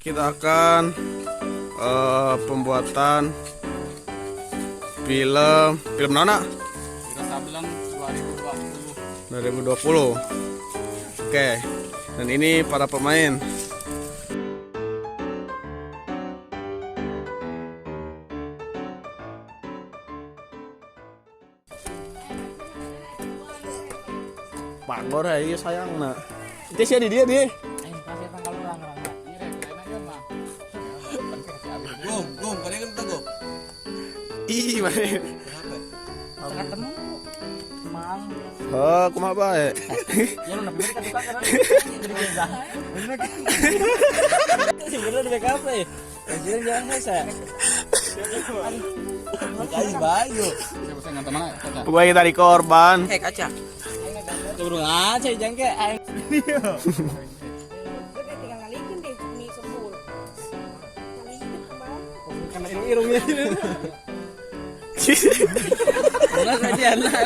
Kita akan pembuatan film film mana? Wiro Sableng 2020. 2020. Oke. Dan ini para pemain. Bangor ya sayang nah. Itu sih di dia dia. Aing kasih tanggal orang orang. Ini rek, lain aja mah. Gom, gom, kalian kan gom. Ih, mana? Ketemu. Mang. Oh, kumaha bae? Ya lu nabi kan tukang kan. Jadi beda. Sebenarnya di BKP. Presiden jangan saya. Bukan bayu. Pokoknya kita di korban. Eh kaca. Turun aja jangke aing. Tinggal ngalikin deh nih sembul. Ngalikin kemana? Karena irung-irungnya. Bola saja lah.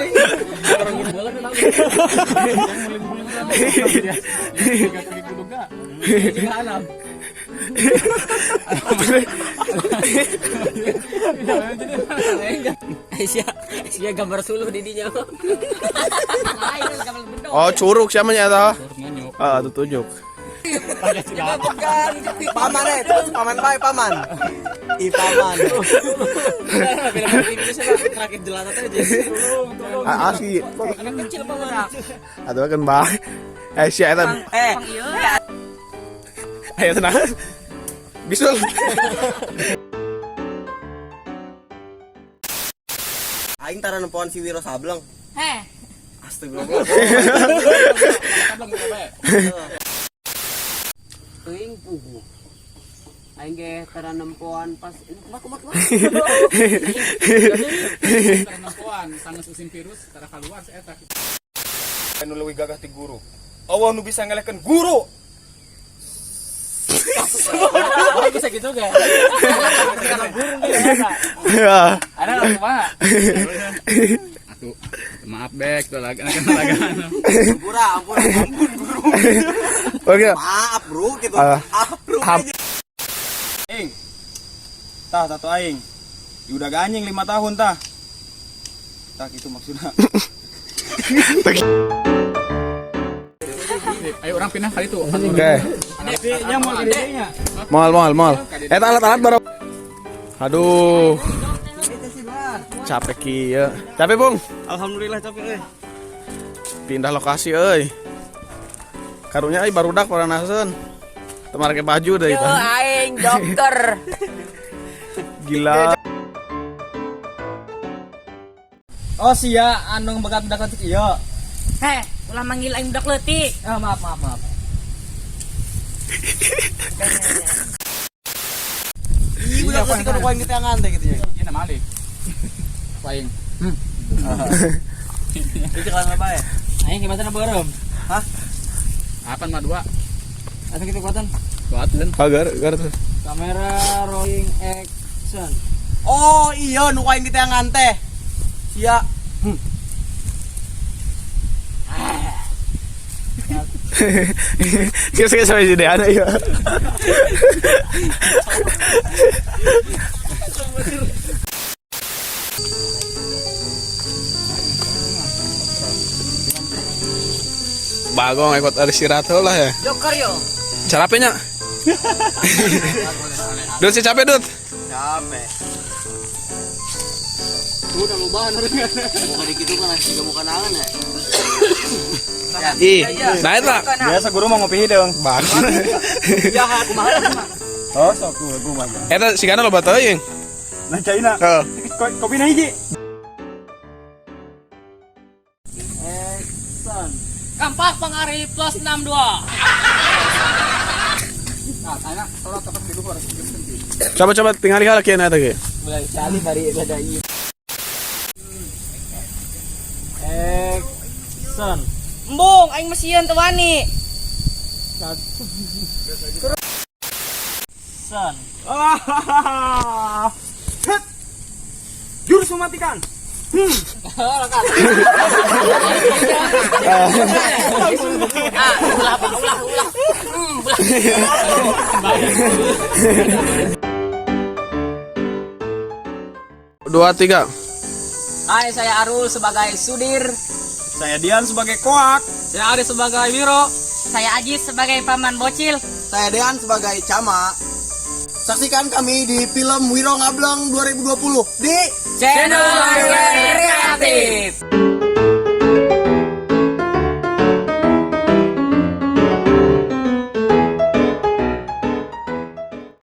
Orang bola kenapa? Tiga enam. Aisyah, Aisyah gambar suluh didinya. Oh, curug siapa nya eta? Ah, itu tunjuk. Paman eh, terus paman bae paman. Ih paman. Film TV itu terakhir jelata aja. Ah, asli. Anak kecil paman. Atau kan bah. Eh, sia eta. Eh, Ayo tenang. Bisul. Aing tara nempoan si Wiro Sableng. Heh, Astagfirullah. Teuing pugu. Aing ge tara nempoan pas kumaha kumaha kumaha. Perempuan sangat usim virus tara keluar saya tak. Nu leuwih gagah ti guru. Allah nu bisa ngelehkeun guru. Oh, bisa gitu gak? Ya. Ada nggak kumaha? Atuh, maaf bek, tuh lagi anak lagi. Ampura, ampura, ampun guru. Oke. Maaf bro gitu. Ah. Ah, bro. Ing. Tah tato aing. Ya udah ganying 5 tahun tah. Tah gitu maksudnya. Ayo orang pindah kali itu. Oke. Nya mau gedenya. Mal mal mal. Eta alat-alat baru. Aduh. Capek kieu. Capek, Bung. Alhamdulillah capek euy. Pindah lokasi euy. Karunya euy barudak paranaseun. Teu make baju deh itu. Aing dokter. Gila. Oh sia anu bekat budak leutik ieu. Heh, ulah manggil aing budak leutik. Ah maaf maaf maaf. Ih, budak leutik kudu poin kita teh gitu ya. Ieu nama Ali. Paing. Itu kan apa ya? Aing gimana beureum? Hah? Apa mah dua? Asa kita kuatan? Kuatan. Agar agar tuh. Kamera rolling action. Oh iya nu aing diteangan teh. Sia. Kira-kira sampai sini ada ya. Bagong ikut ada sirat lah ya. Joker yo. Capeknya. Dut sih capek Dut. Capek. Udah mau bahan harusnya. Muka dikit kan juga muka naon ya. Ih, nah itu lah. Biasa guru mau ngopi hideung. Bagong. Jahat kumaha. Oh, sok guru mah. Eta sigana loba teuing. Nah, caina. Heeh. Kopi na hiji. Action. Kampak pengari plus 62. Nah, tanya tolong tempat di luar. Coba coba tinggal heula kieu eta ge. Mulai cali bari beda ieu. Action. Embung, aing mesieun teu wani. Action. Jurus mematikan. Ah, ulah Pak, ulah, ulah. Ulah. Dua, tiga. Hai, saya Arul sebagai Sudir. Saya Dian sebagai Koak. Saya Ari sebagai Wiro. Saya Ajis sebagai paman bocil. Saya Dean sebagai Cama. Saksikan kami di film Wiro Ngableng 2020 di Channel Kreatif.